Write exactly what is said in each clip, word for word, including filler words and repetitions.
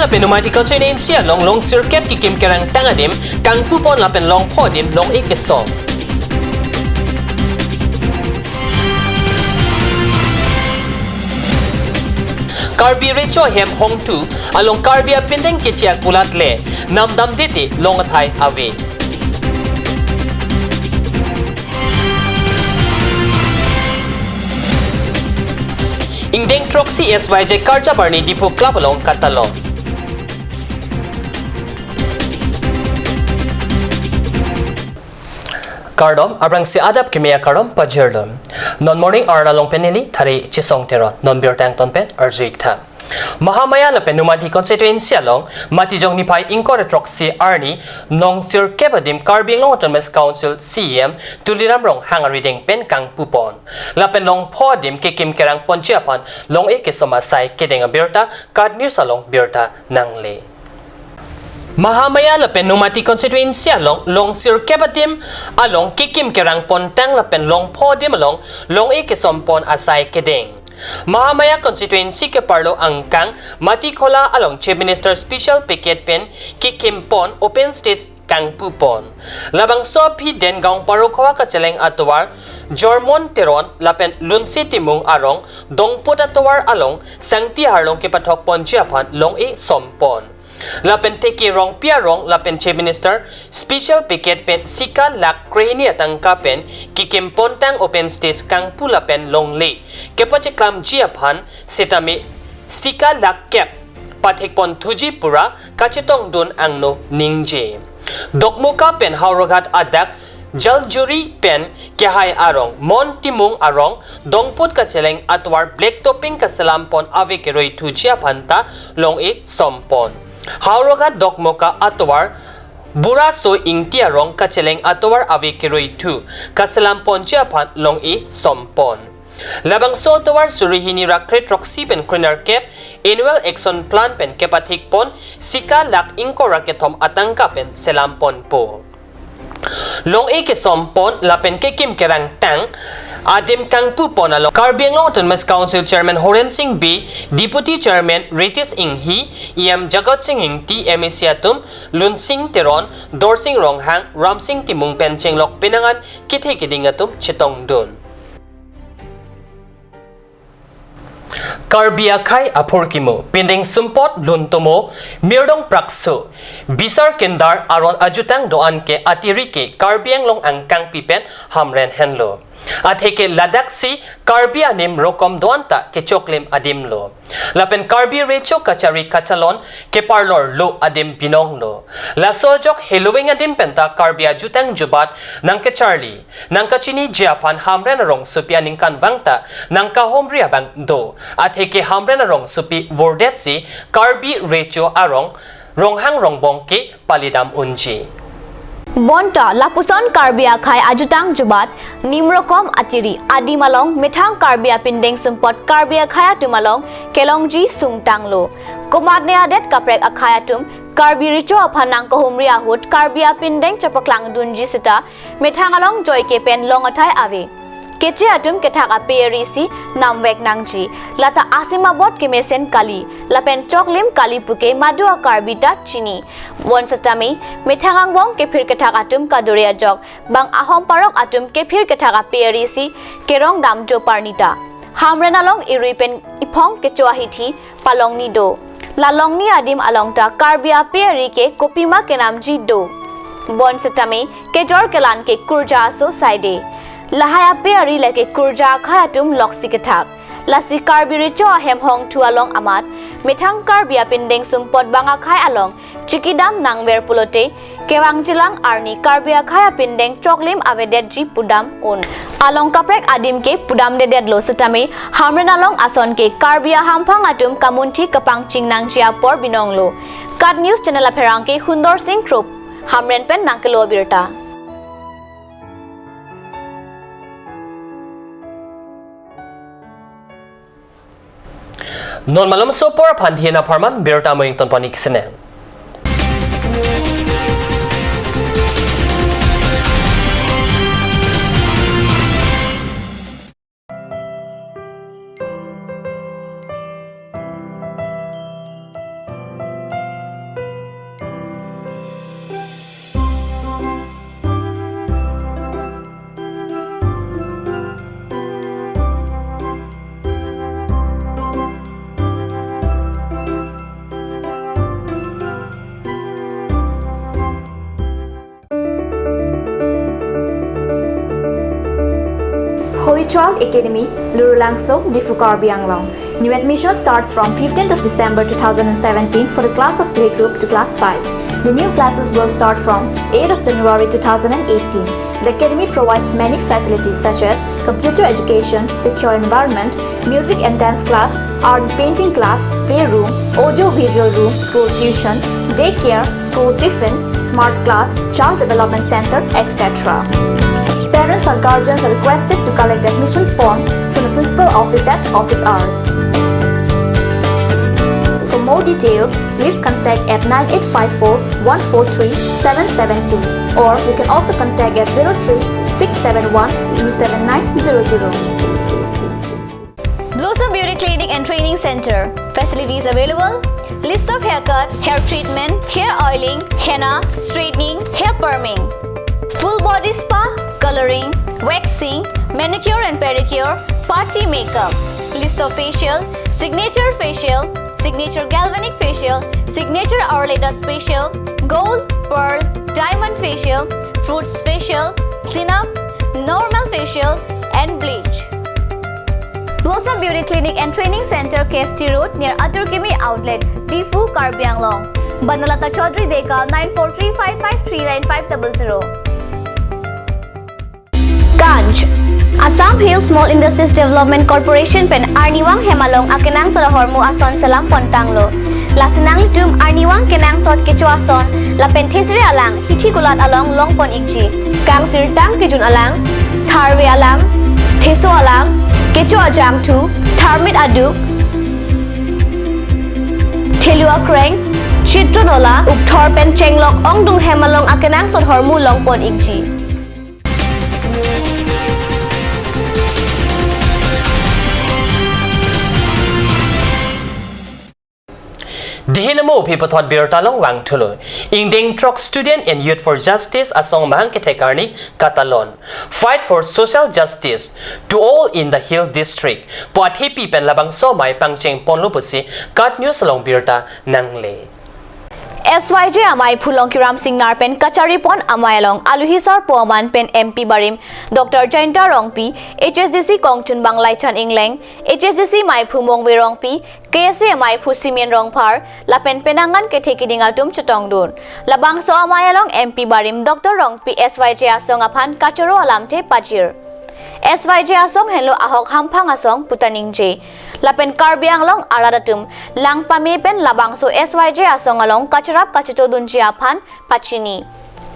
Lapen Nomati constituency along long sirkep kekim kerangtang adim kangpupon lapen long pho adim long-e kesom. Karbi Recho ahem hongthu along Karbi apindeng keche akulat le namdamde te long athai ave. Ingdeng throksi S Y J karjap arni Diphu Club along katalon. Kardom, aphrangsi adap kimi akardom pajirlo. Non morning arna long pen neli Thari Chesong Teron, non birta angton pen arju-ik tha. Mahamaya lapen Nomati constituency along Matijong niphai ingkoi ra throksi arni long sirkep adim Karbi Anglong Autonomous Council C E M Tuliram Ronghang arideng pen kangpupon lapen long pho adim kekim kerangponji aphan long-e kesom asai kedeng abirta KAT News along birta nangle. Mahamaya lapen Nomati constituency along long sirkep adim along kekim kerangpontang lapen long pho adim along long-e kesompon asai kedeng. Mahamaya constituency keparlo angkang Matikhola along Chief Minister special package pen kekimpon open stage kangpupon. Labangso aphi Dengaon Parokhowa kacheleng atovar Jormon Teron lapen Lunse Timung arong Dongput atovar along Sangti Harlong kepathokponji aphan long-e sompon. Lapen Teki Rongpi arong lapen Chief Minister special package pen sika lakh krehini atangka pen kekimpontang open stage kangpu lapen longle kepacheklamji aphan setame sika lakh kep pathekponthuji pura kachetongdun angno ningje. Dokmoka pen Howraghat adak Jaljuri pen kehai arong, Mon Timung arong, Dongput kacheleng atovar black topping kaselampon ave keroithuji aphan ta long-e sompon. Howraghat Dokmoka atovar Buraso Ingti arong kacheleng atovar ave keroithu kaselamponji aphan long-e sompon. Labangso atovar suri hini ra kre throksi pen krenerkep annual action plan pen kepathekpon sika lakh ingkoi ra kethom atangka pen selamponpo. Long-e kesompon lapen kekim kerangtang adim kangpupon along Karbi Anglong Autonomous Council Chairman Horen Sing Bey, Deputy Chairman Ritesh Enghi, E M Jagat Sing Engti, M A C atum, Lunsing Teron, Dorsing Ronghang, Ramsing Timung pen chenglok penang an kethe keding atum chetongdun. Karbi akhei aphurkimo, pindeng sumpot, lun tomo, mirdong prakso, bisar kindar aron ajutang do-an ke atiri ke Karbi Anglong angkangpi pen Hamren henlo. Atheke ladaksi Karbi anim rokom do-an ta kechoklim adim lo. Lapen Karbi Recho kachari kachalon keparlor lo adim binong lo. Laso ajok heloveng adim penta Karbi ajutang jubat nangkecharli, nangkachiniji aphan Hamren arongsopi aningkanvang ta nangkahumri abang do. Atheke Hamren arongsopi vordetsi Karbi Recho arong Ronghang Rongbong ke palidam unji. Bonta lapuson Karbi akhei ajutang jubat, nim rokom atiri adim along methang Karbi apindeng sumpot Karbi akhei atum along kelongji sungtanglo. Komatne adet kaprek akhei atum Karbi Recho aphan nangkahumri ahut Karbi apindeng chepaklangdunji seta methang along joike pen long athai ave. Keche atum kethak ape arisi namvek nangji. Lata asim abot kemesen kali, lapen choklim kali puke madu a-Karbi ta chini. Bonsetame, methang angbong kephir kethak atum kadure ajok, bang ahom parok atum kephir kethak ape arisi kerong dam jo parnita. Hamren along irui pen iphong kecho ahithi palongni do. La longni adim along ta Karbi ape ari ke kopima kenamji do. Bonsetame kejor kelan ke kurja aso saide. Lahai ape ari lake kurja akhei atum loksi kethak. Lasi Karbi Recho ahem hongthu along amat, methang Karbi apindeng sumpot bang akhei along chikidam nangver pulote, kevangjilang arni Karbi akhei apindeng choklim avedetji pudam un. Along kaprek adim ke pudamdedetlo setame, Hamren along ason ke Karbi ahamphang atum kamunthi kapangching nangji apor binonglo. KAT News Channel apherangke Hundor Sing Krup, Hamren pen nangkelo abirta. Non malomso apor aphan dihena pharman birta mo ingtonpon-ik sene. Holy Child Academy, Lurulangso, Diphu, Karbi Anglong. New admission starts from fifteenth of December two thousand seventeen for the class of playgroup to class five. The new classes will start from eighth of January two thousand eighteen. The academy provides many facilities such as computer education, secure environment, music and dance class, art and painting class, playroom, audio visual room, school tuition, daycare, school tiffin, smart class, child development center, et cetera. Parents or guardians are requested to collect admission form from the principal office at office hours. For more details, please contact at nine eight five four one four three seven seven two, or you can also contact at zero three six seven one two seven nine zero zero. Blossom Beauty Clinic and Training Center. Facilities available: list of haircut, hair treatment, hair oiling, henna, straightening, hair perming, full body spa, coloring, waxing, manicure and pedicure, party makeup, list of facial, signature facial, signature galvanic facial, signature Ayurveda facial, gold, pearl, diamond facial, fruits facial, cleanup, normal facial, and bleach. Blossom Beauty Clinic and Training Center, K S T Road, near Atur Kimi Outlet, Diphu, Karbi Anglong. Banalata Chaudhary Dekar, nine four three five five three nine five double zero. Ganj. Assam Hill Small Industries Development Corporation pen arnivang hem along akenangsot ahormu ason selam pontanglo. Lasi nanglitum arnivang kenangsot kecho ason lapen thesere alang hithi kulat along longpon ikji. Kangsirtang kejun alang, tharve alang, theso alang, kecho ajangthu, tharmit aduk, thelu akreng, chitro nola, ukthor pen chenglok ongdung hem along akenangsot ahormu longpon ikji. Dehin amo aphi puthot birta along vangthulo. Ingdeng throk Student and Youth for Justice asong mahang kethek arni katalon, Fight for Social Justice to All in the Hill District pu athepi pen labangso amei pangcheng ponlo pusi KAT News along birta nangle. S Y J amei Phulongki Ramsing Nar pen kachari pon amei along aluhi sarpo aman pen M P barim Doctor Jayanta Rongpi, H S D C kongchunbang Laichan Engleng, H S D C meiphu Mongve Rongpi, K S A meiphu Simeon Rongphar, lapen penang an kethe kiding atum chetongdun. Labangso amei along M P barim Doctor Rongpi S Y J asong aphan kachoro alamthe pajir. S Y J asong henlo ahok hamphang asong puta ningje. Lapen Karbi Anglong arat atum lang pame pen labangso S Y J asong along kacharap kachetodunji aphan pachini.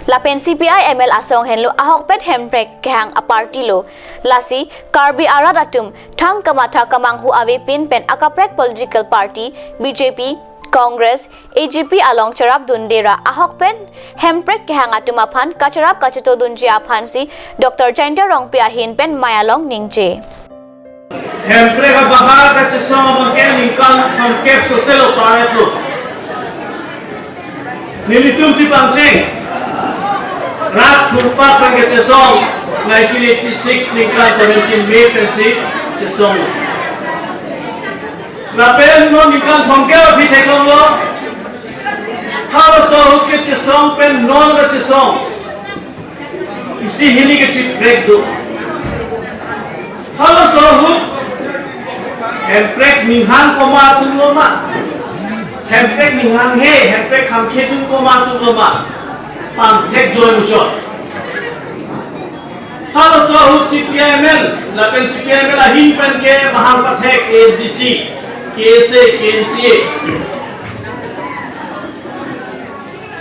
Lapen C P I M L asong henlo ahokpet hemprek kehang aparty lo. Lasi Karbi arat atum thang kamatha kamanghu avepin pen akaprek political party B J P, Congress, A G P along charapdunde ra ahokpet hemprek kehang atum aphan kacharap kachetodunji aphansi Doctor Jayanta Rongpi ahin pen mei along ningje. Hemprek abahar kachesong abangke ningkan thomkep soselo paret lo. Nelitum si pangcheng. Rat thurpak pen kachesong nineteen eighty-six ningkan seventeen May pensi chesong. Lapen non ningkan thomkep aphi theklonglo. Halaso ahut kachesong pen non kachesong isi hini kachiprek do. Halaso ahut hemprek ninghang komat atum lo ma? Hemprek ninghanghe, hemprek khangkhedun komat atum lo ma? Pangthek joi muchot. Halaso ahut C P I M L, lapen C P I M L ahin pen ke mahang pathek A S D C, K S A, K N C A.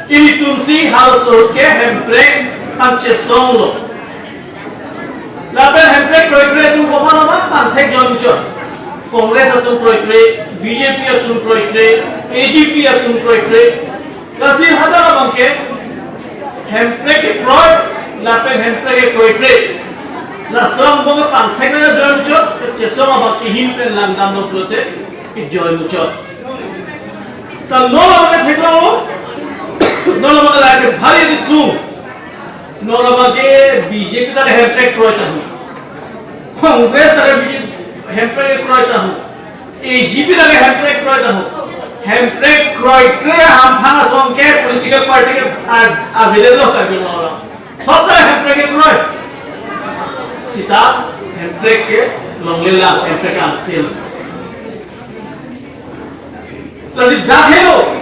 Ilitum si halaso ahut ke hemprek pangchesong lo. Lapen hemprek kroikre atum komat lo ma? Pangthek joi muchot. Congress atum kroikre, B J P atum kroikre, A G P atum kroikre. Lasi hadak abangke hemprek kekroi, lapen hemprek kroikre. Lason abang pangthek na joi muchot, kachesong abangke ahin pen langdamlo pulote kejoi muchot. Ta non abangke theklonglo, non abangke lake bhari disung. Non abangke B J P ta hemprek kroi tahun. Congress ta B J P hemprek kroi tahun. A G P lake hemprek kroi tahun. Hemprek kroikre hamphang asong ke political party ke a-, available lo Karbi Anglong. Sota hemprek kroi. Sita Hemprek ke longlelang, Hemprek Council. Lasi dak helo.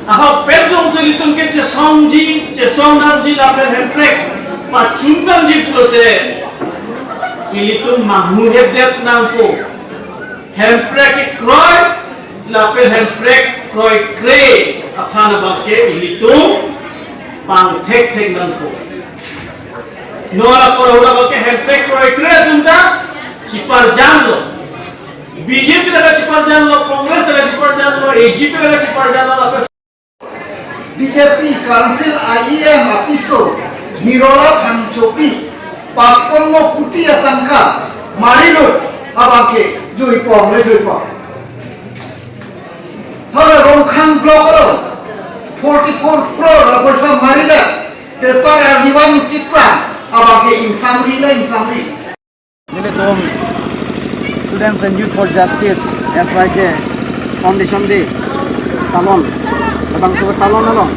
Ahokpet jongsi ilitum ke chesongji, chesong nangji lapen Hemprek pachun nangji pulote ilitum manghuhedetnangpo. Hemprek kekroi lapen Hemprek kroikre aphan abangke ilitum pangthekthek nangpo. Non apor ahut abangke Hemprek kroikre atum ta chiparjanlo. B J P ta kachiparjanlo, Congress ta kachiparjanlo, A G P ta kachiparjanlo, lapen B J P Council I E M apiso Nirola Phangchopi pasponno kuti atangka marilo abangke juipong le juipong. Thora Rongkhang block along forty-four crore apoisa maridet, paper arlivan kitlang abangke ingsamri le ingsamri. Nelitum Students and Youth for Justice, S Y J Foundation Day talon, labangso talon along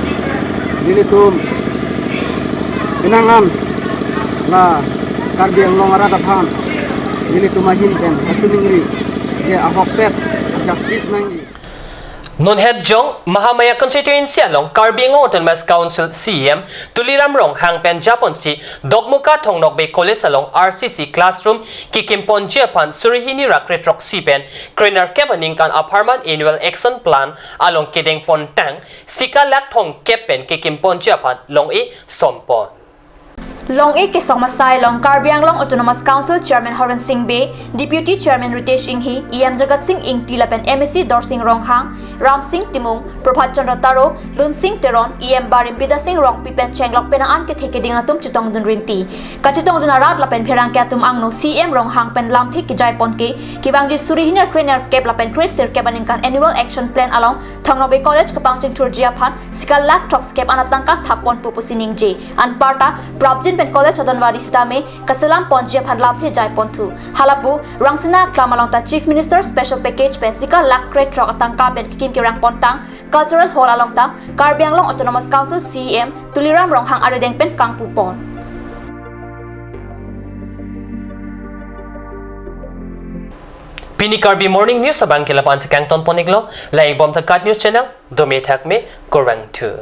nelitum pinangan la Karbi Anglong arat aphan nelitum ahin pen kachiningri je ahokpet justice nangji. Non het jong Mahamaya constituency along Karbi Anglong Autonomous Council C E M Tuliram Ronghang pen japonsi Dokmoka Thong Nokbe College along R C C classroom kekimponji aphan suri hini ra kre throksi pen krenerkep aningkan apharman annual action plan along kedeng pontang sika lakh thomkep pen kekimponji aphan long-e sompon. Long-e kesong masai along Karbi Anglong Autonomous Council Chairman Horen Sing Bey, Deputy Chairman Ritesh Enghi, E M Jagat Sing Engti lapen M A C Dorsing Ronghang, Ramsing Timung, Prabhat Chandra Taro, Lunsing Teron, E M Barim Bidya Sing Rongpi pen chenglok penang an kethe keding atum chetongdun rinti. Kachetongdun arat lapen pherangke atum angno C E M Ronghang pen lamthe kejai pon ke, kevangji suri hini ra krenerkep lapen kresirkep aningkan annual action plan along Thong Nokbe College kapangcheng thurji aphan sika lakh throksi kep an atangka thap ponpo pusi ningje. Anparta prapjin pen college adonwari sitame kaselam ponji aphan lamthe jai ponthu. Halapu Rangsina Aklam along ta Chief Minister Special Package pen sika lakh kre throk atangka pen kekim kerang pontang Cultural Hall along ta Karbi Anglong Autonomous Council C E M Tuliram Ronghang arideng pen kangpu pon. Pini Karbi Morning News abangke la-an si kangton pon-iklo, langdunbom ta KAT News Channel, dome thakme, kurvangthu.